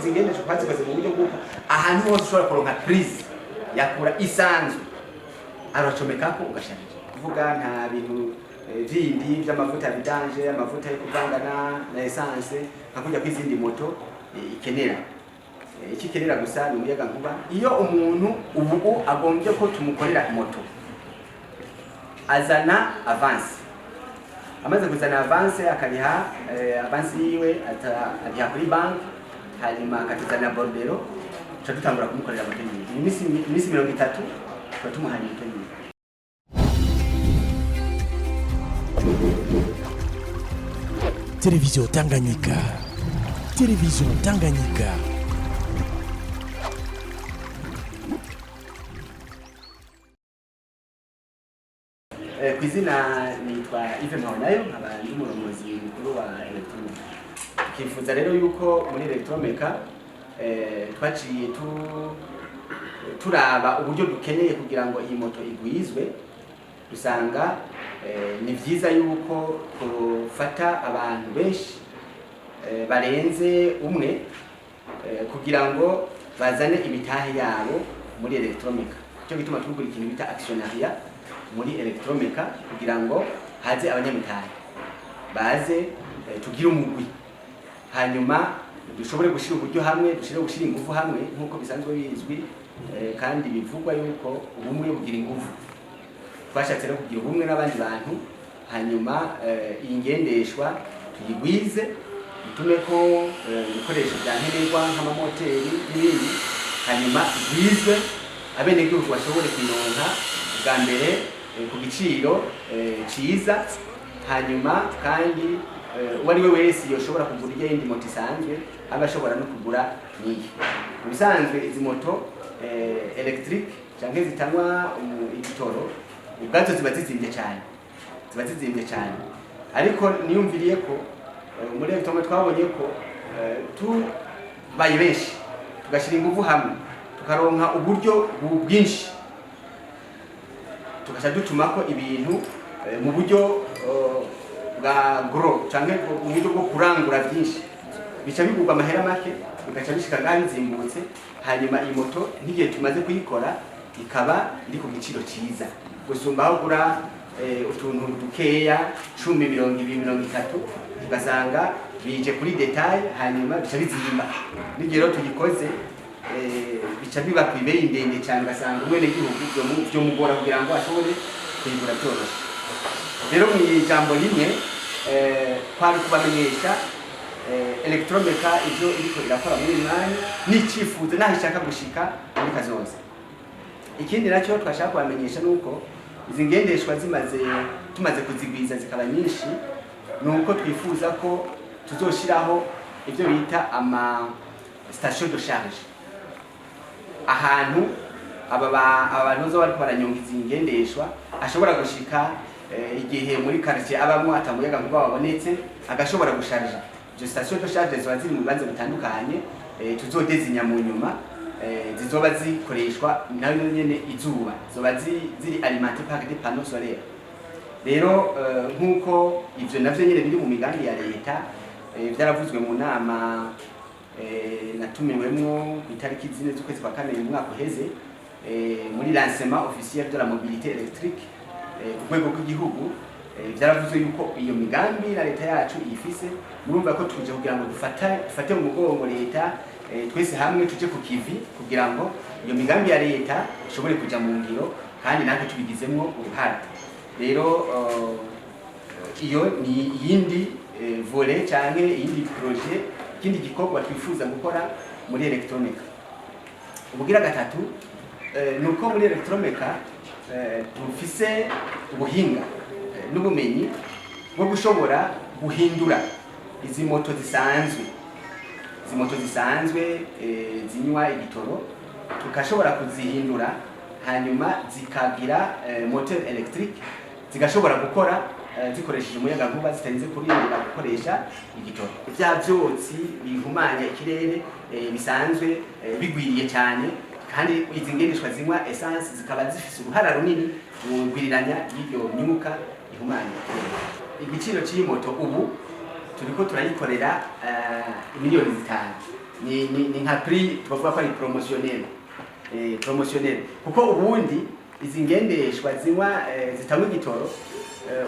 Izi ngendeshwa twazikoze mu buryo bw'uko ahantu hose ushobora kuronka prise yakura isanzwe, aracomekako ugasharija. Kuvuga nta bintu bindi by'amavuta vidange, amavuta yo kuvangana na essence nka kujya kw'izindi moto ikenera. Icyo ikenera gusa ni umuyaga nkuba. Iyo umuntu ubu agombye ko tumukorera moto, azana avance. Amaze kuzana avance, akariha avance yiwe, ariha kuri banki, hanyuma akatuzanira bordereau, tuca dutangura kumukorera moto yiwe. Iminsi 30 tuba tumuhaye moto yiwe. Télévision Tanganyika. Télévision Tanganyika. Ku izina nitwa Yves Mpahonayo, nkaba ndi umurongozi mukuru wa Electromeka. Tukifuza rero yuko muri Electromeka twaciye turaba uburyo dukeneye kugira ngo iyi moto igwizwe, dusanga ni vyiza yuko tufata abantu benshi barenze umwe kugira ngo bazane imitahe yabo muri Electromeka. Cyo gituma tugura ikintu bita actionnariat muri Electromeka, kugira ngo haze abanyamitahe baze, tugire umugwi, hanyuma dushobore gushira uburyo hamwe, dushobore gushira ingufu hamwe, nk'uko bisanzwe bizwi kandi bivugwa yuko ubumwe bugira ingufu. Twashatse rero kugira ubumwe n'abandi bantu, hanyuma iyi ngendeshwa tuyigwize, dutume ko ibikoresho bya nkenerwa nk'amamoteri n'ibindi, hanyuma igwizwe, abenegihugu bashobore kuyironka bwa mbere ku giciro ciza, hanyuma kandi uwo ari we wese yoshobora kugura irya yindi moto isanzwe aba ashobora no kugura n'iyi. Mu bisanzwe izi moto électrique canke zitanywa igitoro ubwazo ziba zizimvye cyane, ziba zizimvye cyane. Ariko niyumviriye ko muri Electromeka twabonye ko tubaye benshi, tugashyira ingufu hamwe, tukaronka uburyo bwinshi, tugaca dutumako ibintu mu buryo bwa gros canke mu buryo bwo kurangura byinshi, bica bigurwa amahera make, bigaca bishika ngaho bizimbutse. Hanyuma iyi moto nk'igihe tumaze kuyikora ikaba iri ku giciro ciza gusumba aho ugura utuntu dukeya 10, 20, 30, ugasanga bije kuri détail, hanyuma bica bizimba. N'igihe rero tugikoze bica biba ku ibeyi ndende cyane, ugasanga umwenegihugu vyomugora kugira ngo ashobore kuyigura byoroshe. Rero mu ijambo rimwe, kwari kubamenyesha Electromeka ivyo iriko irakora muri uyu mwanya n'icifuzo naho ishaka gushika muri kazoza. Ikindi nacyo twashaka kubamenyesha nuko izi ngendeshwa zimaze, tumaze kuzigwiza zikaba nyinshi, nuko twifuza ko tuzoshiraho ivyo bita ama station de charge, ahantu aba bantu bazoba bariko baranyonga izi ngendeshwa ashobora gushika igihe muri quartier abamwo atamuyaga nkuba wabonetse, agashobora gusharija. Izo station de charge ziba ziri mu bibanza bitandukanye tuzodezinya mu nyuma, zizoba zikoreshwa nayo nyene izuba, zoba ziri alimentées par des panneaux solaires. Rero nk'uko ivyo navyo nyene biri mu migambi ya leta, vyaravuzwe mu nama natumiwemwo ku itariki 4 z'ukwezi kwa 2 mu mwaka uheze, muri lancement officiel de la mobilité électrique ku rwego rw'igihugu, vyaravuzwe yuko iyo migambi na leta yacu iyifise. Murumva ko tuje kugira ngo dufate mu mugongo leta, twese hamwe tuje ku kivi kugira ngo iyo migambi ya leta ishobore kuja mu ngiro, kandi natwe tubigizemwo uruhara. Rero iyo ni iyindi volet canke iyindi projet, ikindi gikorwa twifuza gukora muri Electromeka. Ubugira gatatu ni uko muri Electromeka dufise ubuhinga n'ubumenyi bwo gushobora guhindura izi moto zisanzwe, izi moto zisanzwe zinywa igitoro, tukashobora kuzihindura hanyuma zikagira moteur électrique, zigashobora gukora zikoresheje umuyagankuba, zitarinze kurindira gukoresha igitoro. Vya vyotsi bihumanya ikirere bisanzwe bigwiriye cyane, kandi izi ngendeshwa zinywa essence zikaba zifise uruhara runini mu gwiriranya y'iryo myuka ihumanya ikirere. Igiciro cy'iyi moto ubu turiko turayikorera 5 miliyoni. Ni nka prix tubavuga ko ari promotionnel, promotionnel, kuko ubundi izi ngendeshwa zinywa zitanywa igitoro,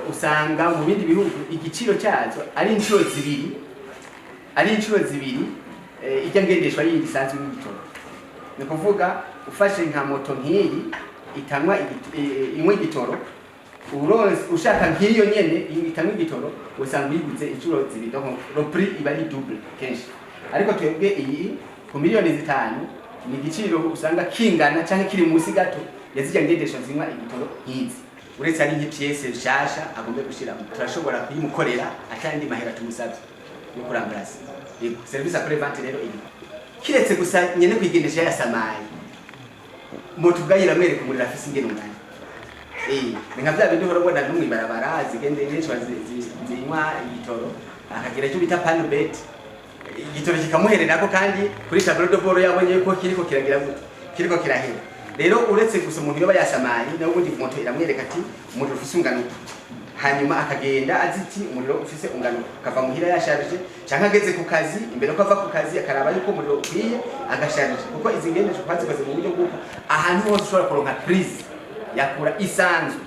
usanga mu bindi bihugu igiciro cyazo ari inshuro zibiri ijya ngendeshwa yindi isanzwe y'igitoro. Ni ukuvuga ufashe nka moto nk'iyi itanywa inywa igitoro, uronse ushaka nk'iyo nyene itanywa igitoro, usanga uyiguze inshuro zibiri. Donc le prix iba ari double kenshi. Ariko twebwe iyi ku miliyoni 5 ni igiciro usanga kingana canke kiri munsi gato ya zirya ngendeshwa zinywa igitoro nk'izi. Uretse ari nk'i pièce nshasha agombe gushiramo, turashobora kuyimukorera atandi mahera tumusabye yo kuramburasa. Yego, service après vente rero iri kiretse gusa nyene kuyigendesha yasamaye, moto ubwayo iramwereka umuriro afise ingene ungana. Ni nka vya bindi uhora ubona no mw'ibarabara zigendeshwa zinywa igitoro, akagira icyo bita panne bête, igitoro kikamuhererako, kandi kuri tableau de bord yabonye ko kiriko kiragira gute, kiriko kirahera. Rero uretse gusa umuntu yoba yasamaye, nawe ubundi moto iramwereka ati umuriro ufise ungana uku, hanyuma akagenda azi ati umuriro ufise ungana uku, akava muhira yasharije, canke ageze ku kazi, imbere ko ava ku kazi akaraba yuko umuriro ukwiye agasharije, kuko izi ngendeshwa twazikoze mu buryo bw'uko ahantu hose ushobora kuronka prise yakura isanzwe,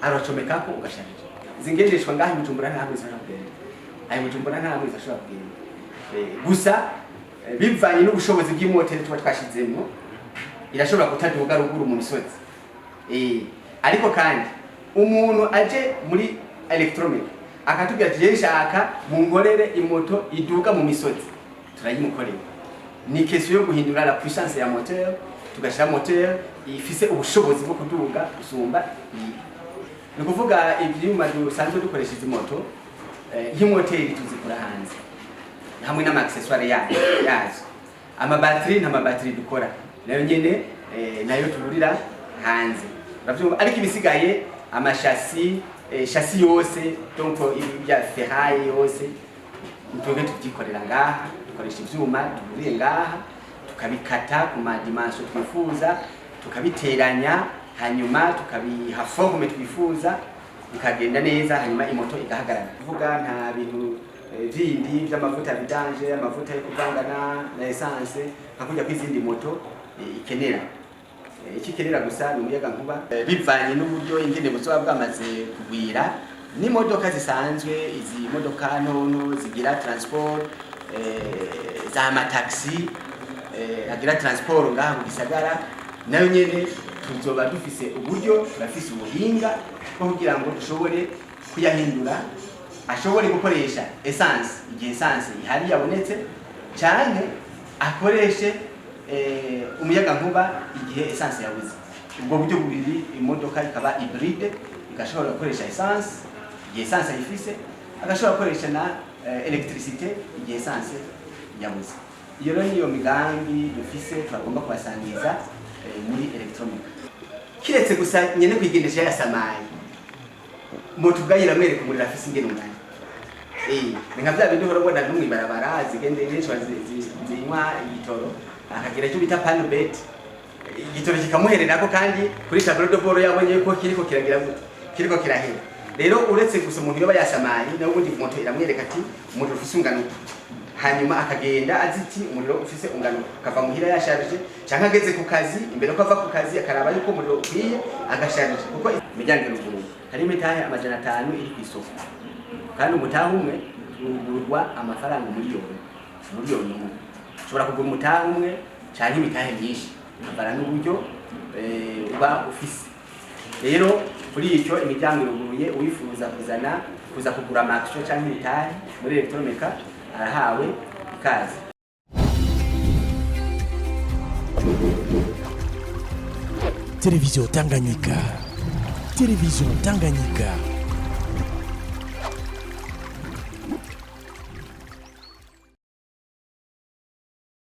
aracomekako ugasharija. Izi ngendeshwa ngaha i Bujumbura nta hamwe zishobora kugenda, ayo Bujumbura nta hamwe zishobora kugenda. Gusa bivanye n'ubushobozi bw'imoteri tuba twashizemwo, irashobora kutaduga ruguru mu misozi. Ariko kandi umuntu aje muri Electromec akatubwira ati: "Nshaka munkorere imoto iduga mu misozi", turayimukorera. Ni question yo guhindura la puissance ya moteur, tugashira moteur ifise ubushobozi bwo kuduga gusumba iyi. Ni ukuvuga ivyuma dusanzwe dukoresha izi moto, nk'imoteri tuzikura hanze hamwe n'ama accessoires yazo. Amabatiri, nta mabatiri dukora, nayo nyene nayo tugurira hanze, uravyumva. Ariko ibisigaye, ama châssis, châssis yose, donc ibi bya ferraille yose, twebwe tuvyikorera ngaha. Dukoresha ivyuma tuguriye ngaha, tukabikata ku ma dimensions twifuza, tukabiteranya, hanyuma tukabiha forme twifuza, bikagenda neza, hanyuma imoto igahagarara. Kuvuga nta bintu vindi vy'amavuta vidange, amavuta yo kuvanga na essence nka kurya kw'izindi moto ikenera. Icyo ikenera gusa ni umuyaga nkuba. Bivanye n'uburyo ingene buzoba bwamaze kugwira, n'imodoka zisanzwe, izi modoka ntonto zigira transport, za ma taxi agira transport ngaha mu gisagara, nayo nyene tuzoba dufise uburyo, turafise ubuhinga bwo kugira ngo dushobore kuyahindura ashobore gukoresha essence igihe essence ihari yabonetse, canke akoreshe umuyaga nkuba igihe essence yabuze. Ubwo buryo bubiri, imodoka ikaba hybride, igashobora gukoresha essence igihe essence ayifise, agashobora gukoresha na électricité igihe essence yabuze. Iyo rero niyo migambi dufise turagomba kubasangiza muri Electronic. Kiretse gusa nyene kuyigendesha yasamaye, moto ubwayo iramwereka umuriro afise ingene ungana. Ni nka vya bindi uhora ubona no mw'ibarabara zigendeshwa zinywa igitoro, akagira icyo bita panne bête, igitoro kikamuhererako, kandi kuri tableau de bord yabonye ko kiriko kiragira gute, kiriko kirahera. Rero uretse gusa umuntu yoba yasamaye, nawe ubundi moto iramwereka ati umuriro ufise ungana uku, hanyuma akagenda azi ati umuriro ufise ungana uku, akava muhira yasharije, canke ageze ku kazi, imbere ko ava ku kazi akaraba yuko umuriro ukwiye agasharije, kuko imiryango iruguruye. Hari imitahe 500 iri ku isoko, kandi umutahe umwe ugurwa amafaranga umuliyoni, 1 miliyoni. Ushobora kugura umutahe umwe canke imitahe myinshi, bikavana n'uburyo uba ufise. Rero kuri icyo, imiryango iruguruye. Uwifuza kuzana kuza kugura ama actions canke imitahe muri Electromeca arahawe ikaze. Télévision Tanganyika. Télévision Tanganyika.